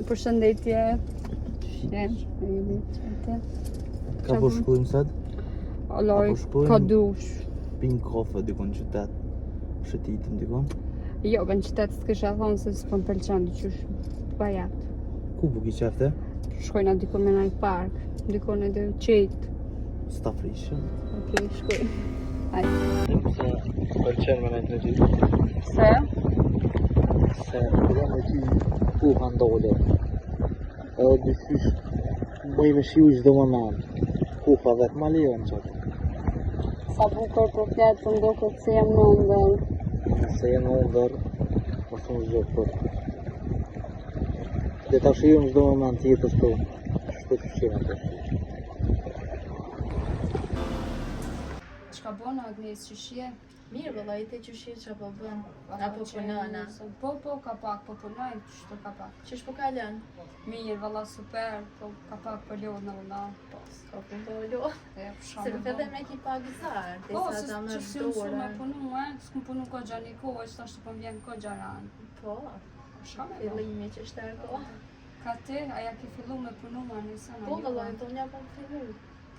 Përshëndetje. Shem, jemi qëtë. Ka po shkojmë sot? Alaj, A po shkojmë? ka dush. Pim kafe dikon në qytet. Shëtitëm dikon. Jo, në qytet s'kisha thonë se s'po më pëlqen diqysh bajat. Ku po ki qefte? Shkojna dikun me naj park, dikun edhe qetë. S'ta frishëm. Okej, shkoj. Hajde. Se pëlqen me nejtë me ty. Pse? Se kur jam me ty koha ndalet. Edhe dyqysh bëj me shiju çdo moment. Koha vetë ma lejon qatë. Sa bukur po flet, po m'doket se jam në ëndërr. Nëse je në ëndërr, mos unë zgjodh për. Dhe ta shijojmë çdo moment të jetës tonë. Kështu që qenë ato. Çka bona Agnes që shje? Mirë, vëllai, te që shje që po bën? Apo punon, a? Po, po, ka pak, po punoj, qështu ka pak. Qysh po kalon? Mirë, valla super, po ka pak po lodhna valla. Po, s'ka punë të lo. E, po Se shumë. më edhe me ki pak zar, Po, disa se ta që më si unë su me dorën. punu, e, s'kum punu ko gja një kohë, që tash po më vjen ko gja ranë. Po, Shka me bo? fillimi që është e kohë. Ka ti, a ja ke fillu me punu ma nëse në Po, vëllai, thonë ja kom fillu.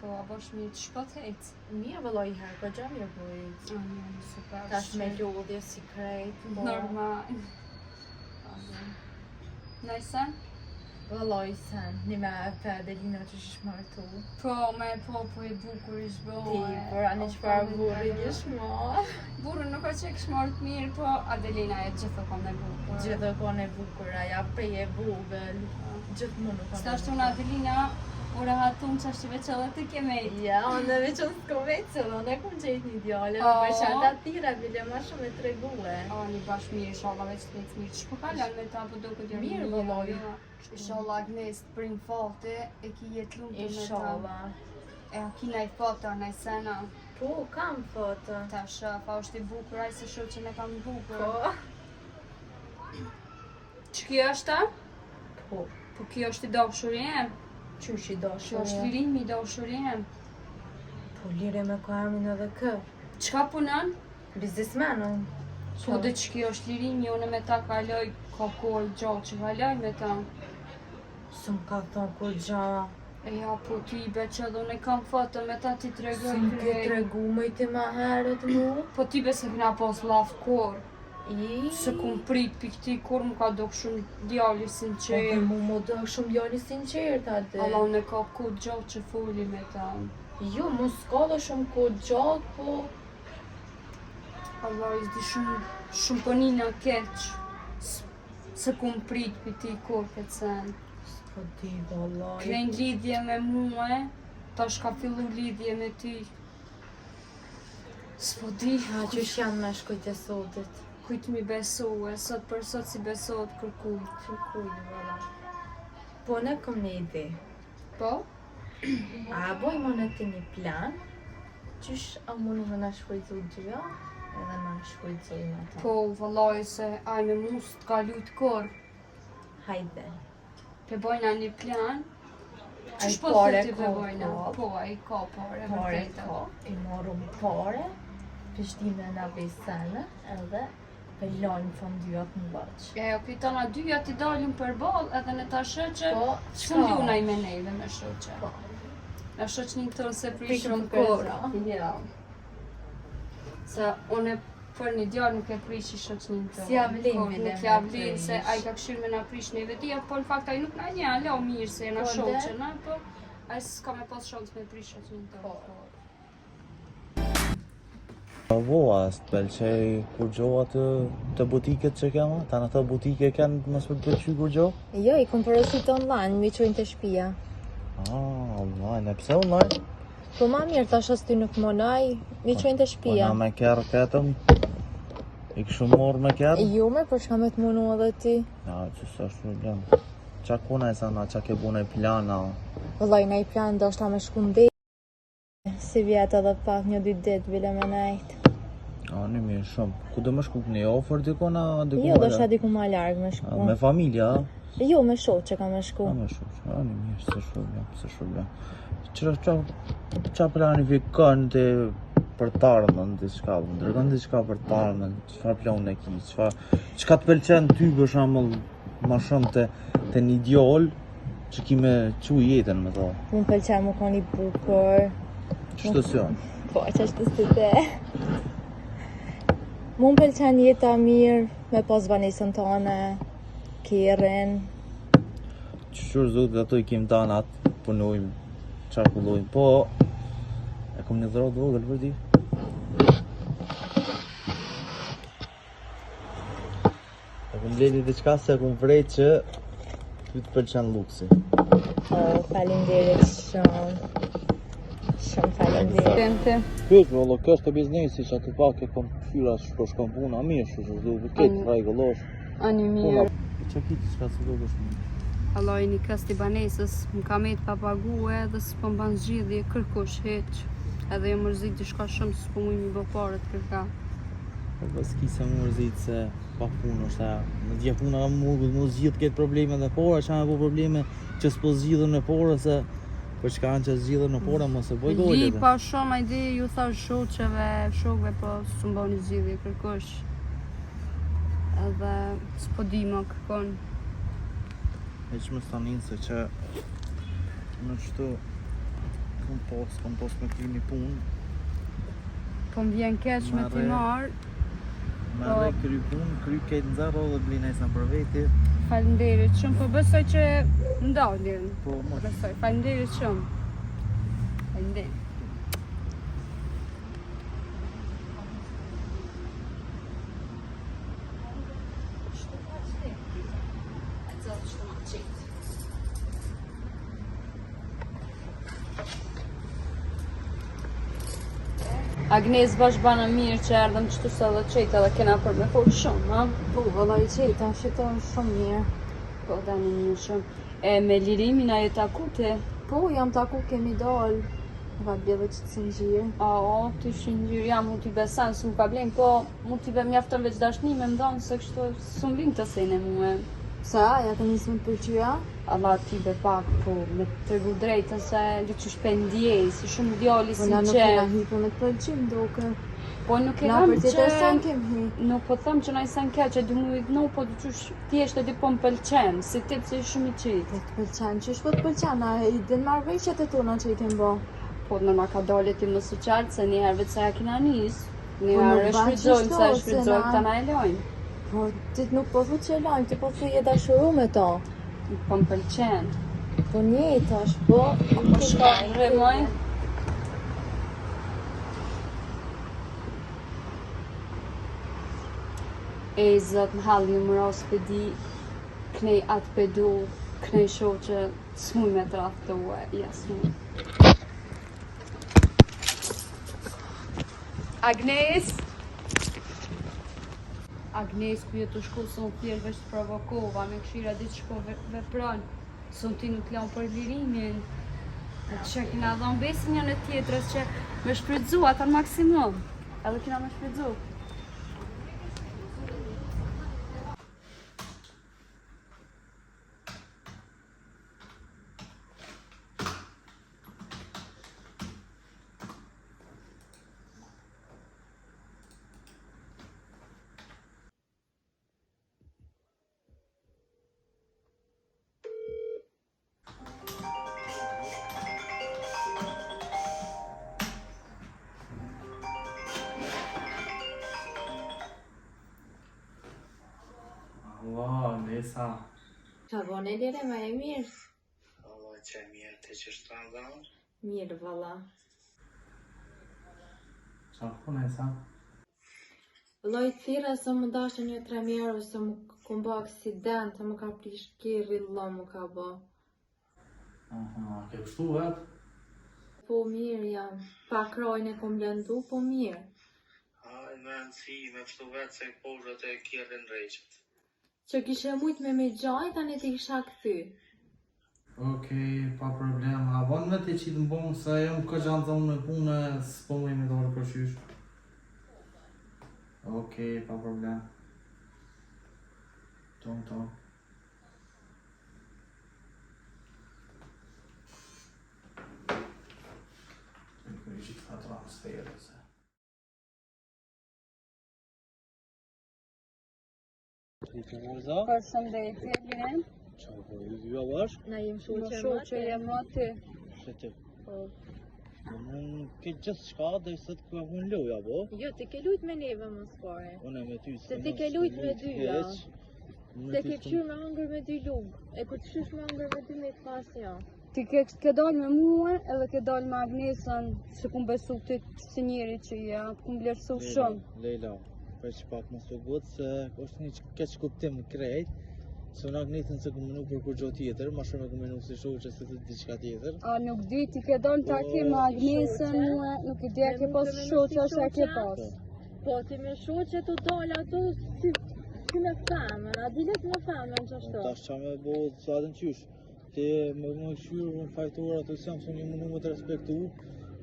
Po, a bosh mirë, që po të ecë? Mirë, vëllai, herë, po gja mirë po ecë. A, mirë, super. Tash me lodhje si krejt, po. Normal. Najse? Vëllai, sen, një me e pe Adelina që është martu. Po, me po, po i bukur ish bo. Ti, e. por ani çfarë burri kish marrë. Burri nuk ka që kish marrë të mirë, po Adelina e gjithë kon e bukur. Gjithë kon e bukur, aja prej e vogël, gjithmonë nuk Sa ashtu në Adelina, u rahatum që ashtu veç edhe të ke mejt. Ja, unë veç unë s'ko vetë, se dhe unë e kum gjetë një djale, Oh. më pëlqen ta thira, bile ma shumë e tregue. O, një bash mirë, inshallah veç të ecë mirë. Ç'po kalon me ta, po duket janë Mirë, vëllai. jo. Inshallah Agnes, të prin fati, e ki jetë lumtur me ta. Inshallah. E a ki naj foto, naj sena. Po, kam foto. Ta shoh, a është i bukur, ai se shoh që ne kam bukur. Po. Që kjo është a? Po, Po kjo është i dashuri jem. qysh i Kjo dashur. është lirimi i dashuri jem. Po, lire me ka emrin edhe kë. Çka punon? Biznesmen, unë. Po dhe që kjo është lirimi, unë me ta kaloj, ka kohë gjatë që kaloj me ta. Së më ka thonë kur gja. E ja, po ti be që edhe unë e kam foto me ta ti tregoj Së më ke krejt. tregu më i ti ma herët mu. Po ti be se kena pas llaf kur, I. se kum prit pi këti kur më ka dok shumë djali Po dhe sinqer. mu mu do shumë djali sinqert atë. Allah unë e ka ku gjatë që foli me ta. Jo, mu s'ka dhe shumë kohë gjatë, po Allah i di shumë, shumë po nina keq. S- Se kum prit pi ti kur këtë sen. S'po di vallai. Krejn lidhje me mue, tash ka fillu lidhje me ty. S'po di, Ha, qysh janë me shkujt e sotit? kujt mi besu, e sot për sot si besohet kërkujt. Kërkujt, valla. Po, ne kom një ide. Po? A bojmë në të një plan, qysh a mundu me na shfrytzu dyja, edhe na shfrytzojmë ata. Po, vallaj se aj me mu s'të ka lujt kur. Hajde. Pe bojna një plan. Ai Qysh po pare thotë ti pe ka, bojna? po. Po, ai ka pare, Pare vërteta. ka, i marrëm pare, pështime na besene, edhe pe lajmë fondyat në loq. E, okej, tana dyja ti dalim për ball edhe në ta shoqe, Po, s'un lunaj me neve me shoqe. Po. Na shoqnin tonë se prishëm Prishëm kur. kërë. Ja. Se unë për një djalë nuk e prishi shoqnin tonë. Si ja vlen, Kur bile, Nuk ja me vlen se prish. ai ka këshirë me na prish neve dyja, po në fakt ai nuk na një alo mirë se jena Po, dhe? shoqe, na, po ai s'ka me pas shans me prish shoqnin tonë. Po. Po, a s'të pëlqej kur gjo atë të butiket që kema? Ta në ato butike kanë mos për të pëlqy kur gjo? Jo, i kom porosit online, mi qojnë të shpia. Ah, online, e pse online? Po ma mirë, tash as ty nuk monaj, mi qojnë të Po shpia. na me kerr ketëm I këshu morë me kerr? Jo, me për shka me të munu edhe ti. Ja, që s'është problem Qa kuna e sana, qa ke bu në plana? Vëllai, na i plan ndoshta me shku në Si vjet edhe pak një dy ditë bile me nejt. A, një mirë shumë. Ku do më shku një ofër dikon a dikon Jo, ma do shta larg? diku ma larg me A, shku. Me familja, a? Jo, me shoqe ka me shku. A, me shoqe. A, një mirë, s'është problem, s'është problem. Qa, qa, qa planifikon ti për të ardhmen diçka, më tregon diçka për të ardhmen, çfarë plane ki, çfarë çka të pëlqen ty për shembull? ma shumë te, te një djalë që ki me çu jetën me to. Mu më pëlqen me kon i bukur. Qështu si unë? Po, qashtu si ti. Mu më pëlqen jeta mirë, me pas banesën tane, kerrin. Shyqyr Zotit ato i kem tanat, punojmë, qarkullojmë, po e kom një dhuratë vogël për ty. E kom ble diçka se e kom vrejt që ty të pëlqen luksi. Oh, faleminderit shumë. Shumë faleminderit. Pyet, valla, kjo është e biznesi që aty pak e kom kqyra që po shkon puna mirë, shyqyr Zotit, këtë rregull është. Ani mirë. Që ki ti çka s'u dukesh mirë? Vallai një këst i banesës, më ka met pa pague dhe s'po më ban zgjidhje kërkush hiç. Edhe jam mërzit diçka shumë s'po muj mi bo paret kërka. Po po s'ki se mu mërzit se pa punë është ajo. Në dje puna ka mu mu zgjidh këtë probleme dhe pora, që me bo probleme që s'po zgjidhen me pora se po çka janë që zgjidhen me pora mos e boj gole. Li pa shumë ai di ju thash shoqeve, shokëve po s'më bani zgjidhje kërkush. Edhe s'po di më kërkon. Veç më stanin se që në qëtu kom pas, kom pas me kry një punë. Po më vjen keq me t'i marrë. Me po... kry punë, kry këtë në zero dhe bli nejsen për veti. Faleminderit shumë, po besoj që ndalin. Po, mos. Besoj, faleminderit shumë. Faleminderit. Agnes bash bana mirë që erdhëm qëtu se edhe qetë edhe kena për me folë shumë, ha? Po, valla i qetë, është shumë mirë. Po, dhe një mirë shumë. E me Lirimin a je taku ti? Po, jam taku, kemi dalë. Më ka ble dhe qëtë zinxhir. A, o, ty zinxhir, jam mu t'i besan, s'më ka blenë, po, mu t'i be mjafton veç dashni me më dhanë, se kështu s'më vinë të sene mue. Pse, ja ka nisë me të pëlqy? Allah, ti be pak, po, me të tregu drejtën se diqysh pe ndjej, si shumë djali Po na nuk sinqer. kena hi për me të pëlqy, më duke. Po nuk e Na kam për tjetër që... sen kem hi. Nuk po them që naj sen keq, e di mu idhnu, po diqysh thjesht e di po më pëlqen, si tip se shumë i qetë. Po të pëlqen, qysh po të pëlqen, a i din marrëveshjet e tona që i kem bo. Po në ma ka dole ti më së qartë se një herë vetë sa ja kina nis, një Po herë nuk e ban shfrytëzojmë, sa e qështu, se shfrytëzojmë, na- këta na e lojnë. Po ti nuk po thu që e lajmë, ti po thu je dashuru me to. Po më pëlqen. Po njëjtë është, po. Po shko, rremoj. E zot më halli më ros pe di, knej atë pe du, knej shoh që s'muj me tradhtue, ja s'muj. Agnes! Agnes, ku je tu shku, se unë thjesht veç të provokova, me këshira ditë që po vepron, se unë ty nuk t'lon për Lirimin. E që kina dhonë besin njëna tjetrës që me shfrytzu ata në maksimum. Edhe kina me shfrytzu. Allah, Nesa. Qa bone Lire, ma e mirë? Allah, që e mirë, të që shtë në Mirë, valla. Qa ku Nesa? Vëllai të thirra se më dashë një 3000 euro se më kom bo aksident, më ka prish kerri, vëlla më ka bo. Aha, ke pështu vetë? Po mirë jam, pa krajnë e kom lëndu, po mirë. Aj, me rëndësi, me pështu vetë se po e kerrin rreqet. Që kishe mujt me me gjajt, tani ti kisha kthy. Okej, pa problem. A bon me te qitë në bonë, se jam këgja në zonë me punë, s'po muj me dorë për qysh. Okej, pa problem. Ton, ton. Të i gjithë këta transferë, se. Përshëndetje, Lirim. Qa po ju dyja bashkë? Na jem Më shoqe shoqe mate. jem më ti. Se ti. Po. Në mund ke gjithë shka dhe sot ku kam unë loja, po? Jo, ti ke lujt me neve mos pare. Unë me ty Se ti ke lujt me dyja. Se ke qyrë qyrë me hëngër me dy lugë. E kur të qysh me hëngër me dy me të pas jo. Ti ke, ke dalë me mua edhe ke dalë me Agnesën, se kum besu ti si njeri që je, kum vlerësu shumë. Lejla, veç pak mos u gut se është një keq kuptim krejt. Se unë Agnesën se kum menu për kurrgjë tjetër, ma shumë e kum menu si shoqe se të diçka tjetër. A nuk di, ti ke dalë në takim me Agnesën, Shoqe. mua, nuk i di a Me ke mu pas ke menu shoqe si ose a ke shoqe? pas. Po, ti me shoqe të dalë ato si, si me femën, a dilet me femën që ashtu. Tash qa me bo, sa adin qysh. Ti më më qyrë, unë fajtor ato s'jam, se unë jam mundu me të respektu,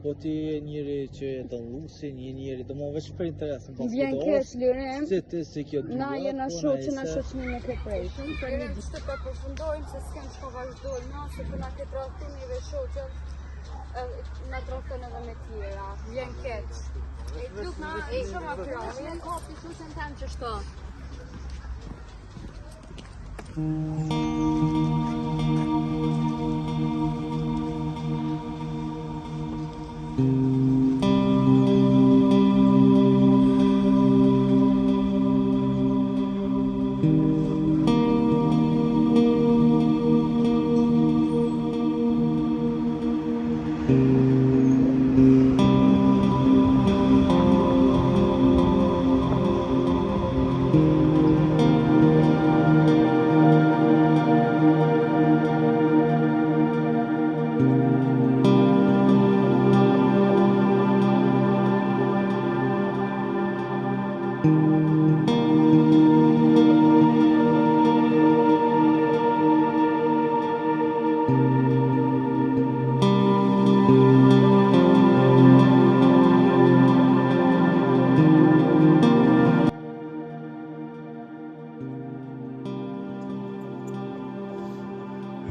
po ti je njeri që e dëllusi, një njeri, do më veç për interesin, Më vjen keq, Lirim. Si ti, si kjo dyja, Na jena po, shoqe, na nejse. shoqëni me ke prej. Shumë për një ditë po përfundojmë se s'kem çka vazhdojmë, na se po na ke tradhtu neve shoqen, edhe na tradhton edhe me tjera. Vjen keq. E lut na e shumë afro. Me kapi shoqen tem që shto.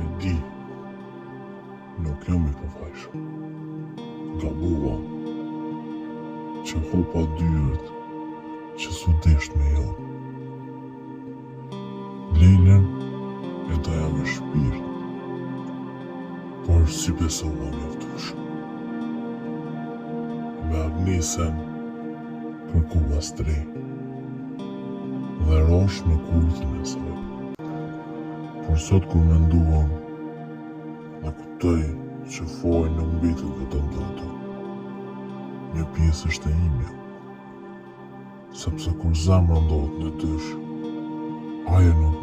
E di, nuk jam i pafajshëm. Gabova, që hopa dyert, që s'u desht me jo. Lejlën e daja me shpirt, por si besova mjaftueshëm. Me Agnesen kërkova strehë dhe rosh në kurthin e saj. Por sot kur menduam, dhe kuptoj që foj nuk mbetet vetëm të ato. Një pjesë është e imja. Sepse kur zemra ndodhet në dysh, ajo nuk.